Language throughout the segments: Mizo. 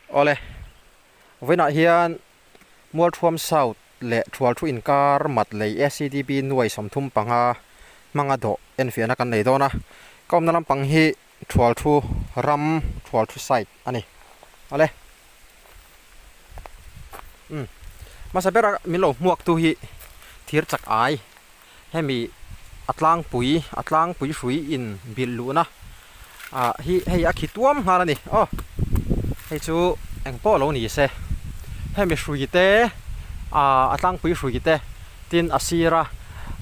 Awle, vawiinah hian Mualthuam South leh Thualthu inkar mat lei SEDP nuai 35 hmanga dawh enfiahna kan nei dawn a, ka awmna lampang hi Thualthu ram Thualthu site a ni. Awle. Umm. Hmasa bera min lo hmuaktu hi thir chak ai hemi a tlangpui a tlangpui hrui in bilh luhna ah hi hei a khi tuam nghal a ni aw hei chu eng pawh lo ni se hemi hrui te ah a tlangpui hrui te tin a sira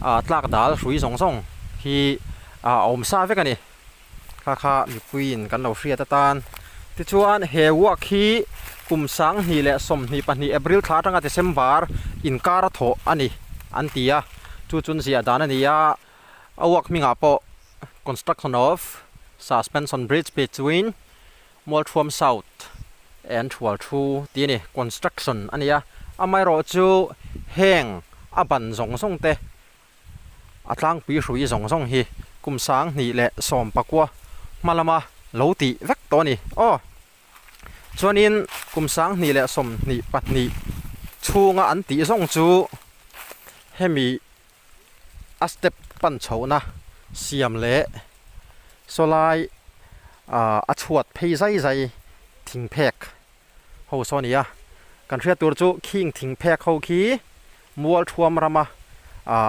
ah tlak dal hrui zawng zawng hi ah a awm sa vek a ni. Kha kha mipuiin kan lo hriat atan. Tichuan he work hi kum 2022 April thla atanga December inkar a thawh a ni an ti a, chu chun ziah dan a ni a, a work hmingah pawh Construction of Suspension Bridge between Mualthuam South and Thualthu tih a ni, construction a ni a, amaherawhchu heng a ban zawng zawng te A tlangpui hrui zawng zawng hi kum 2019 hma lama lo tih vek tawh a ni. Aw! Chuanin kum 2022 chhunga an tih zawng chu hemi a step pan chhohna siam leh sawlai a chhuat phei zai zai thing phek ho saw a ni a. Kan hriat tur chu khing thing phek ho khi Mualthuam rama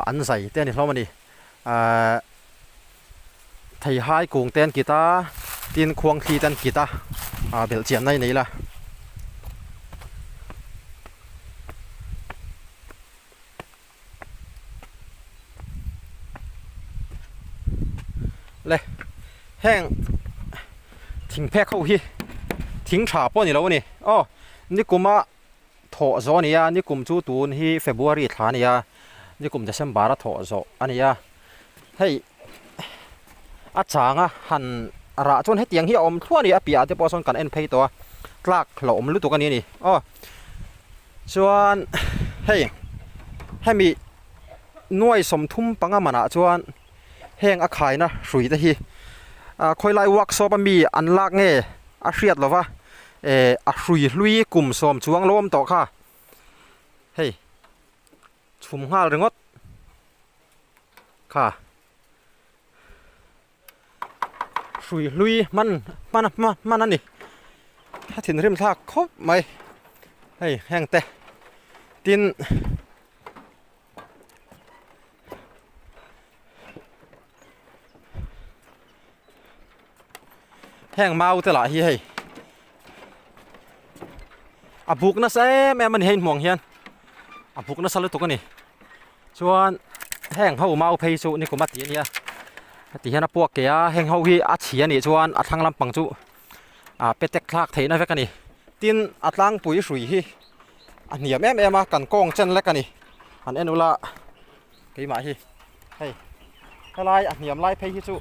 an zai te a ni hlawm a ni. Theihai kung te an kit a, tin khuang thli te an kit a, belh chian na i nei la. Le heng thing phek ho hi thing tha pawh a ni lo a ni. Aw nikuma thawh zawh a ni a, nikum chu tun hi February thla a ni a, nikum December a thawh zawh a ni a, hei a chang a han rah chuan hetiang hi a awm thluah a ni, a piahah te pawh sawn kan en phei tawh a, tlak hlauhawm lutuk a ni a ni aw, chuan hei hemi nuai 35 manah chuan heng a khaina hrui te hi ah khawilai workshop a mi an lak nge a hriat lova eh a hrui hlui kum 10 chuang lo awm tawh kha hei chhum nghal ringawt kha hrui hlui hman hman hman a ni a thinrim thlak khawp mai hei heng te tin. Heng mau te lah hi hei a buk nasa em em a ni hei hmuang hian a buk nasa lutuk a ni chuan heng ho mau phei chu nikum a ti a nia ti hian a puak ke a heng ho hi a chhi a nih chuan a thlang lampang chu ah petek thlak theihna vek a ni tin a tlangpui hrui hi a hniam em em a kan kawng chen lek a ni han en ula keimah hi hei helai a hniam lai phei hi chu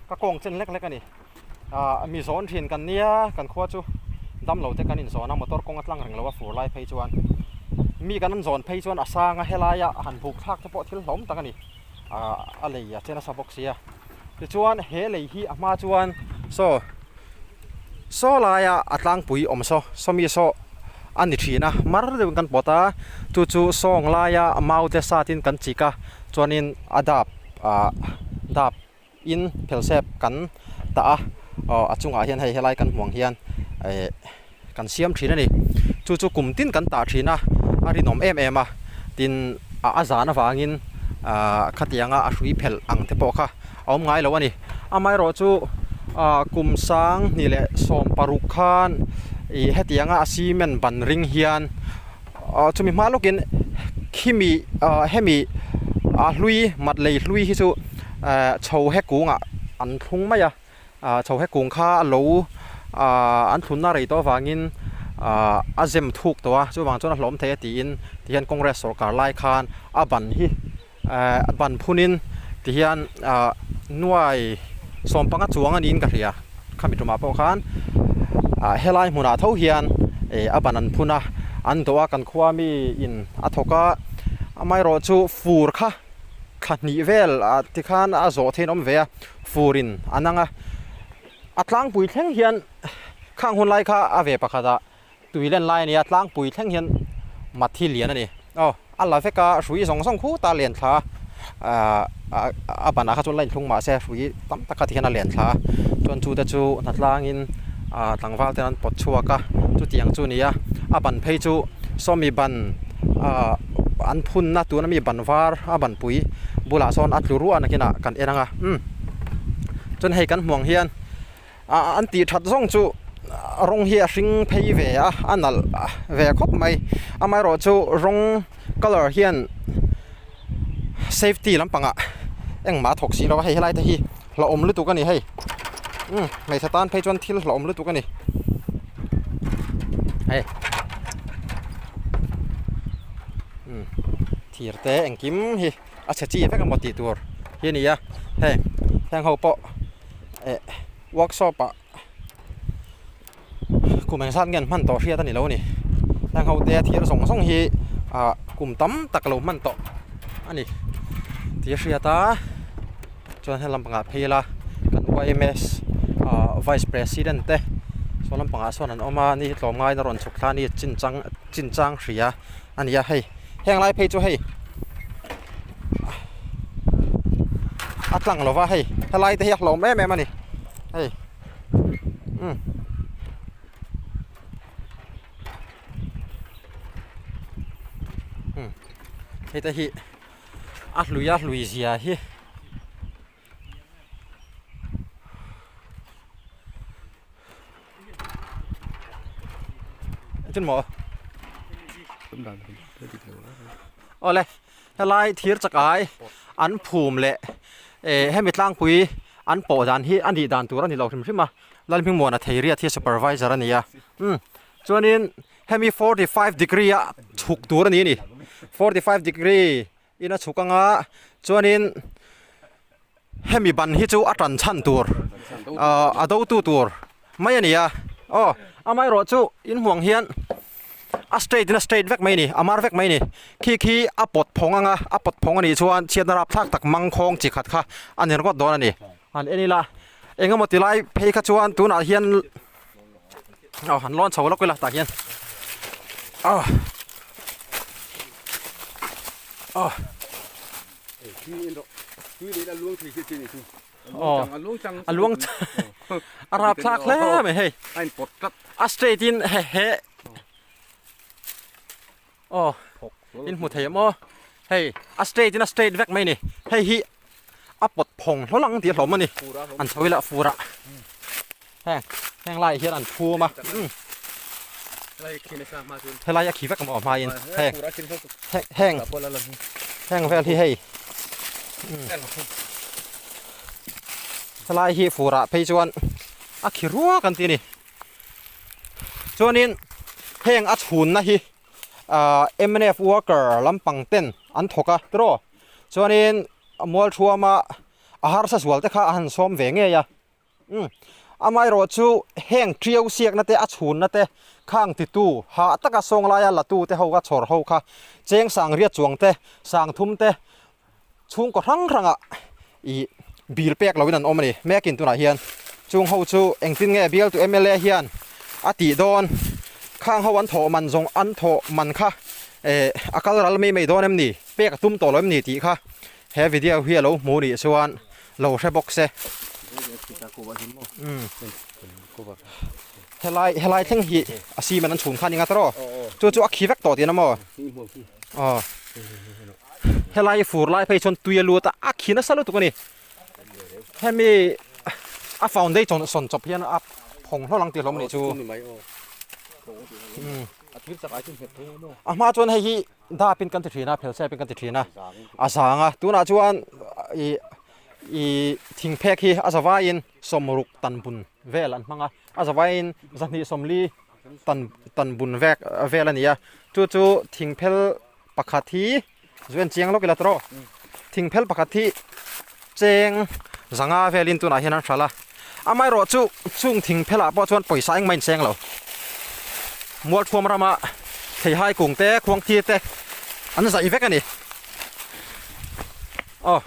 ka kawng chen lek lek a ni ah mi zawn thin kan nia kan khua chu dam lo te kan in zawn a motor kawng a tlang reng lo a fur lai phei chuan mi kan an zawn phei chuan a sang a helai a han buk thlak te pawh thil hlawm tak a ni ah a lei a che nasa bawk sia tichuan he lei hi a hma chuan saw Saw laia a tlangpui awm saw sawmi saw a ni thin a mar deuhin kan pawt a chu chu sawng laia maute satin kan chik a chuanin a dap ah dap in phelsep kan tah a aw a chungah hian hei helai kan hmuh ang hian eh kan siam thin a ni chu chu kum tin kan tah thin a a rinawm em em a tin a a zan avangin ah khatianga a hrui phelh ang te pawh kha a awm ngai lo a ni. Amaherawhchu ah kum 2016 khan ih hetianga a cement ban ring hian ah chumi hma lawkin khimi ah hemi a hlui mat lei hlui hi chu eh chho he kungah an thlung mai a ah chho he kung kha a lo ah an thlunna rei tawh avangin ah a zem thuk tawh a chuvang chuan a hlawm thei a tiin tihian Congress sawrkar lai khan a ban hi. Eh ban phunin tihian ah nuai 15 chuang a niin ka hria khami tumah pawh khan ah helai hmunah tho hian eh a ban an phun a an dawh a kan khua mi in a thawk a amaherawh chu fur kha thla hnih vel ah tikhan a zawh theih an awm ve a furin an ang a. A tlangpui thleng hian khang hun lai kha a ve pakhat a tui len lai a nia tlangpui thleng hian mat hi lian a ni. Aw a la vek a hrui zawng zawng khut a len thla a ahh a banah kha chuan la inthlung mahse hrui tam tak kha ti hian a len thla a chuan chu te chu hnatlangin ah tlangval ten an pawt chhuak a chutiang chu a ni a a ban phei chu sawmi ban ah an phunna tuna mi ban var a banpui bulah sawn a tlu ruah nakinah kan en ang a umm chuan hei kan hmuh ang hian ah an tih that zawng chu rawng hi a hring phei ve a a nalh ve khawp mai amaherawh chu rawng colour hian safety lampangah engmah a thawk si lo a hei helai te hi hlauhawm lutuk a ni hei umm hmeichhe tan phei chuan thil hlauhawm lutuk a ni hei umm thir te engkim hi a chhe chi vek emaw tih tur hi a ni a hei heng ho pawh eh workshop ah kum eng zat nge an hman tawh hriat a ni lo a ni heng ho te thir zawng zawng hi ah kum tam tak lo hman tawh a ni tih a hriat a chuan he lampangah phei ila kan yms ah vice president te saw lampangah sawn an awm a ni hi tlawmngaina rawn chhuk thla a ni chinchang chinchang hria a ni a hei heng lai phei chu hei a tlang lova hei helai te hi a hlawm em em a ni hei umm umm hei te hi a hlui a hlui zia hi. Engtin maw? Awle helai thir chak ai an phum leh eh hemi tlangpui an pawh dan hi a nih dan tur a ni lo hrim hrim a Lalhmingmuana Theiriat hi supervisor a ni a umm chuanin hemi 45 degree a chhuk tur a ni a ni 45 degree In a chhuk anga chuanin hemi ban hi chu a tan chhan tur ahh a do tu tur mai a ni a aw amaherawh chu in hmuh ang hian a straight in a straight vek mai a ni a mar vek mai a ni khi khi a pawt phawng anga a pawt phawng a nih chuan chhiatna rapthlak tak mangkhawng chi khat kha a ni ringawt dawn a ni han en ila eng emaw ti lai phei kha chuan tunah hian aw han lawn chho lawk ila tah hian aw aw aw a luang a rap thlak hle mai hei a straight in he he aw in hmu thei em aw hei a straight in a straight vek mai ni hei hi a pawt phawng hlawl ang tih a hlawm a ni an chho ila fur ah heng heng lai ah hian an phum a helai a khi vek maw hma in heng heng heng vel hi hei helai hi fur ah phei chuan a khi ruak an ti a ni. Chuanin heng a chhunna hi ahh mnf worker lampang ten an thawk a tiraw chuanin mualthuama a harsa zual te kha a han sawm ve ngei a umm amaherawh chu heng tiau siakna te a chhunna te khang titu hah taka sawng laia la tu te ho kha chhawr ho kha cheng sang riat chuang te sang thum te chhungkaw hrang hrangah ih bill pek loin an awm a ni. Mekin tunah hian chung ho chu engtin nge bialtu mla hian a tih dawn khang ho an thawh man zawng an thawh man kha eh a kal ral mai mai dawn em ni pek a tum tawh lo em ni tih kha he video hi a lo hmu nih chuan lo hre bawk se. Helai helai thleng hi a cement an chhun kha a ni nga tawh chu chu a khi vek tawh tihna maw? Aw. Helai fur lai phei chuan tui a lut a, a khi nasa lutuk a ni. Hemi a foundation sawn chawp hian a phawng hlawlh ang tih hlawm a nih chu. A hma chuan hei hi dap in kan ti thin a, phel sep in kan ti thin a, a zang a. Tunah chuan ih ih thing phek hi a zavaiin sawmruk tan bun vel an hmang a, a zavaiin zahnih sawmli tan tan bun vek vel a ni a. Chu chu thing phel Pakhat hi zu en chiang lawk ila tawh thingphel pakhat hi cheng zanga velin tunah hian an hralh a amaherawh chu chung thingphel ah pawh chuan pawisa engmah in seng lo mualthuam rama theihai kung te khuang thir te an zaih vek a ni aw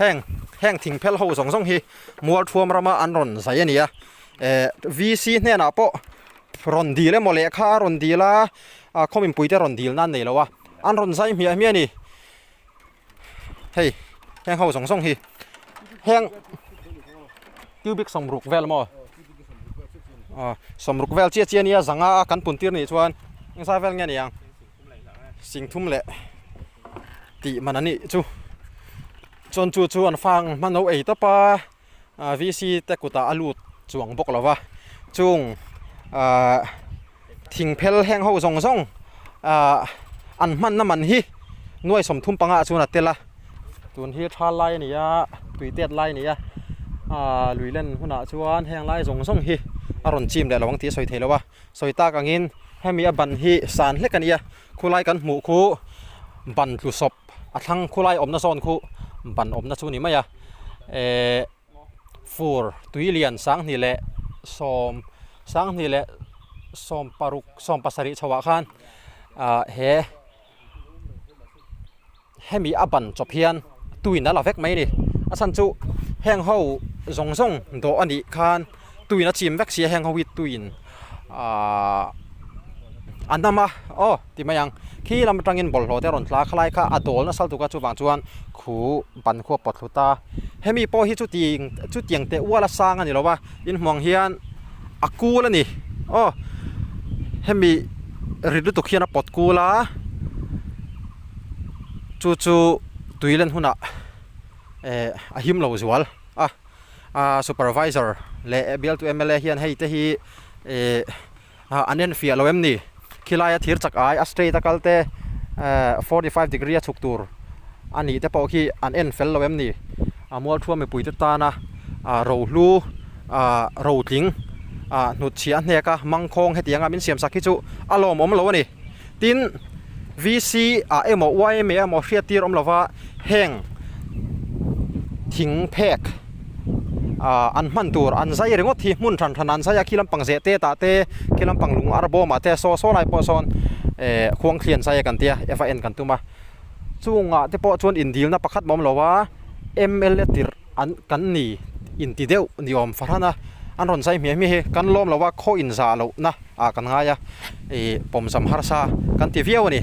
heng. Heng thingphel ho zawng zawng hi Mualthuam rama an rawn zai a ni a. Eh VC hnenah pawh rawn dil emaw lehkha a rawn dil a, khaw mipui te rawn dil nan nei lo a, an rawn zai hmiah hmiah a ni. Hei heng ho zawng zawng hi heng cubic sawmruk vel maw aw sawmruk vel chiah chiah ania zanga kan pun tir nih chuan engzai vel nge ni ang singthum leh tih man a nih chu chuan chu chu an fang hman ho ei tawp a VC te kutah a lut chuang bawk lo va chung ahh thingphel heng ho zawng zawng ahh an hmanna man hi nuai 35 ah chuan a tel a tun hi thal lai a ni a tui tet lai a ni a ahh lui len hunah chuan heng lai zawng zawng hi a rawn chim leh lo ang tih a sawi thei lo a sawi tak angin hemi a ban hi san hlek a ni a khulai kan hmuh khu ban tlu sawp a thlang khulai awmna zawn khu ban awmna chu a ni mai a ehh fur tui lian sanghnih leh sawm sanghnih leh sawm paruk sawm pasarih chho ah khan ah he hemi a ban chawp hian tuin a la vek mai a ni a chhan chu heng ho zawng zawng dawh a nih khan tuin a chim vek sia heng ho hi tuin ahh a nam a aw ti mai ang khi lam atangin bawlhhlawh te a rawn tla a khalai kha a dawl nasa lutuk a chuvang chuan khu ban khu a pawt thlu ta hemi pawh hi chutiang chutiang teh ual a sang a ni lo va inhmuang hian a kul a ni aw hemi rit lutuk hian a pawt kul a chu chu tui len hunah eh a him lo zual a a supervisor leh bialtu mla hian hei te hi eh an en fiah lo em ni khilai a thir chak ai a straight a kal te eh 45 degree a chhuk tur a nih te pawh khi an en fel lo em ni a mualthuam mipui te tana ah rohlu ah rotling ah hnutchhiah a hnek a mangkhawng hetiang a min siam sak hi chu a lawmawm lo a ni tin VC ah emaw yma emaw hriat tir awm lova heng thing phek ah an hman tur an zai ringawt hi hmun hran hran an zai a khi lampang zeh te tah te khi lampang lung ar bawm ah te saw saw lai pawh sawn eh khuang thli an zai a kan tia eva en kan tum a chungah te pawh chuan indilna pakhat mawm lo a mla tirh an kan ni inti deuh ni awm fahran a an rawn zai hmiah hmiah hi kan lawm lo a khaw inzah lohna ah kan ngai a ih pawmzam harsa kan ti viau a ni.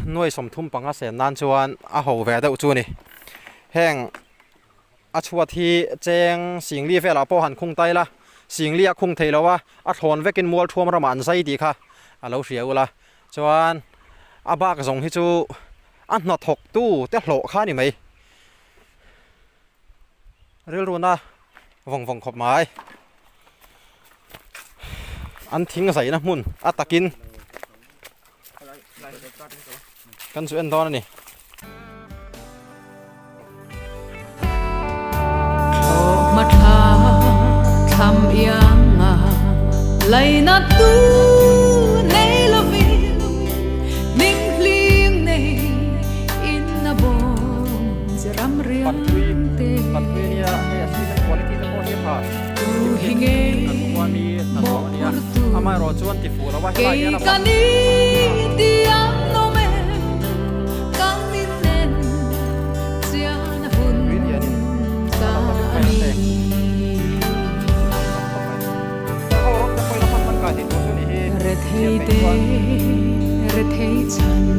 Nuai 35 sen nan chuan a ho ve deuh chu a ni. Heng a chhuat hi cheng singli velah pawh han khung ta ila singli a khung thei lo a a thlawn vekin mual thuam ramah an zai tih kha a lo hria ula chuan a bak zawng hi chu a hnathawk tu te hlawh kha a ni mai. Rilruna vawng vawng khawp mai. An thing zaina hmun a takin kan chu en dawn a ni. Pantui a nia hei a cement quality te pawh hi a tha kim hi kan khua mi hnathawh a nia amaherawh chuan ti fuh lo a helai hian a ban tui lianin a la vek mai a heng khawp mai heng ho rawng te pawhin a hman hman kai theih tur chu a nih hi chhiat peih chuan.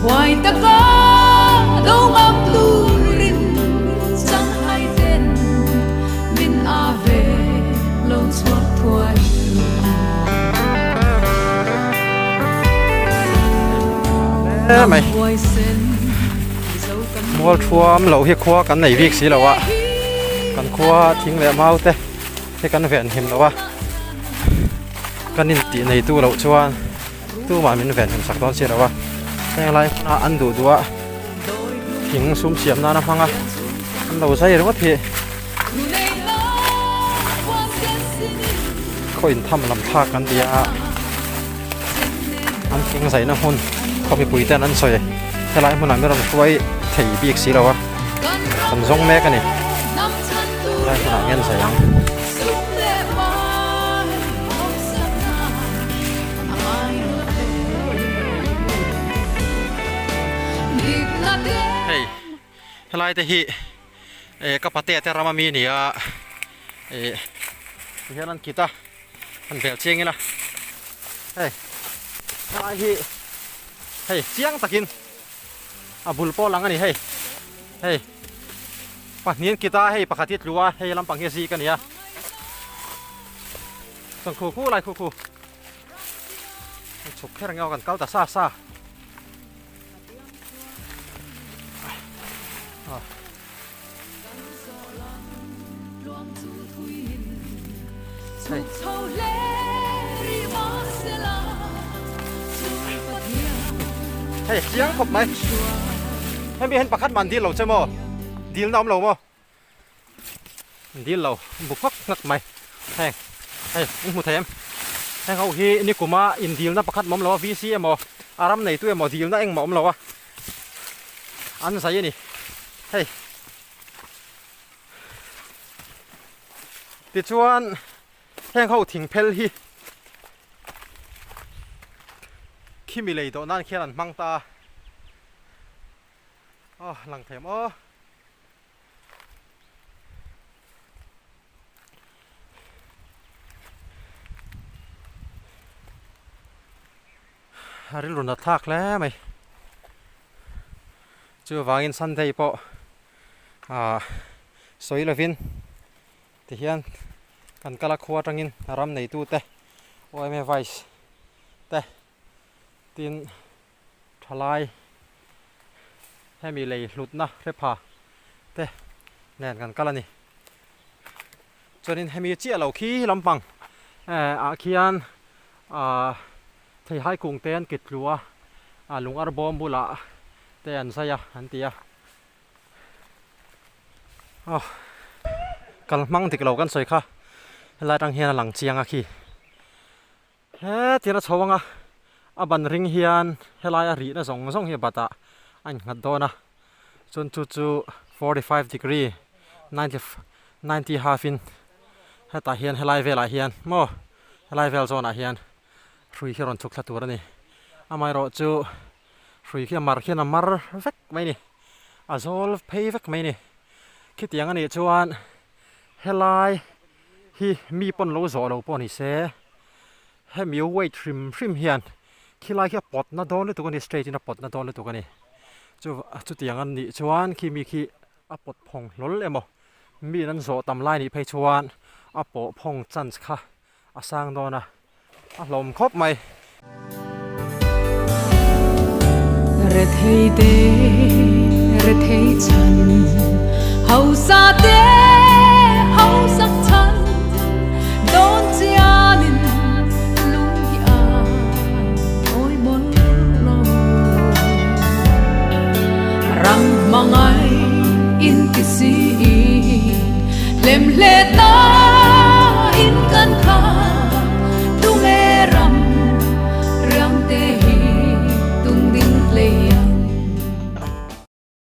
Huai taka do ngam turin Changhai ten min a ve lo chhuak thuai tur. Mai. Mual thuam lo hi khua kan nei bik si lo a, kan khua thing leh mau te hi kan ven him lo a, kan intih nei tu loh chuan tumah min ven him sak dawn si lo a, heng lai hmuna an duh duh a thing sum siam nana hmang a an lo zai ringawt hi khaw intham lam thlak kan ti a. An thing zaihna hmun khaw mipui ten an sawi helai hmunah min rawn hruai thei bik si lo a kan zawng mek a ni helai hmunah hian zai ang. Hei helai te hi eh ka patea te ram ami a ni a eh tihian an kit a. Han bel chiang ila hei helai hi hei chiang takin a bul pawh lang a ni hei hei pahnih an kit a hei pakhat hi a tlu a hei lampang hi a zik a ni a chuan khu khu lai khu khu chhuk kher ang e aw kan kal ta sa sa. Hei chiang khawp mai hemi hian pakhat man dil lo che maw dil na awm lo maw dil lo bu nghak nghak mai heng hei in hmu thei em heng ho hi nikuma indilna pakhat mawm lo a VC emaw a ram neitu emaw dilna engmah awm lo a an zai a ni hei tichuan heng ho thing phel hi khimi lei dawh nan khian an hmang ta a aw lang thei maw. A rilru nat thlak hle mai chuvangin Sunday pawh ah sawi lovin tihian kan kal a khua atangin ram neitute OMA vice te tin thalai hemi lei hlutna hrepha te nen kan kal a ni. Chuanin hemi chiah lo khi lampang eh ah khian ah theihai kung te an kit tlu a, ah lung ar bawm bulah te an zai a an ti a. Aw kal hmang dik lo kan sawi kha helai atang hian a lang chiang a khi. Hetiang a chho anga a ban ring hian helai a rihna zawng zawng hi a batah a innghat dawn a, chuan chu chu 45 degree 90 90 half in hetah hian helai velah hian maw helai vel zawnah hian hrui hi a rawn chhuk thla tur a ni. Amaherawh chu hrui khi a mar khian a mar vek mai a ni, a zawl phei vek mai a ni. Khitiang a nih chuan helai. hi mi pawn lo zawh lo pawh ni se hemi weight hrim hrim hian khilai khi a pawt na dawn lutuk a ni straight in a pawt na dawn lutuk a ni chu chutiang a nih chuan khi mi khi a pawt phawng hlawl emaw mi in an zawh tam lai nih phei chuan a pawh phawng chance kha a sang dawn a. A hlawm khawp mai. Rethei te rethei chhan, hausa te hausak chhan, dawn chianin lung hi a awi mawlh lo. Ram hmangai in ti si, hlemhle ta.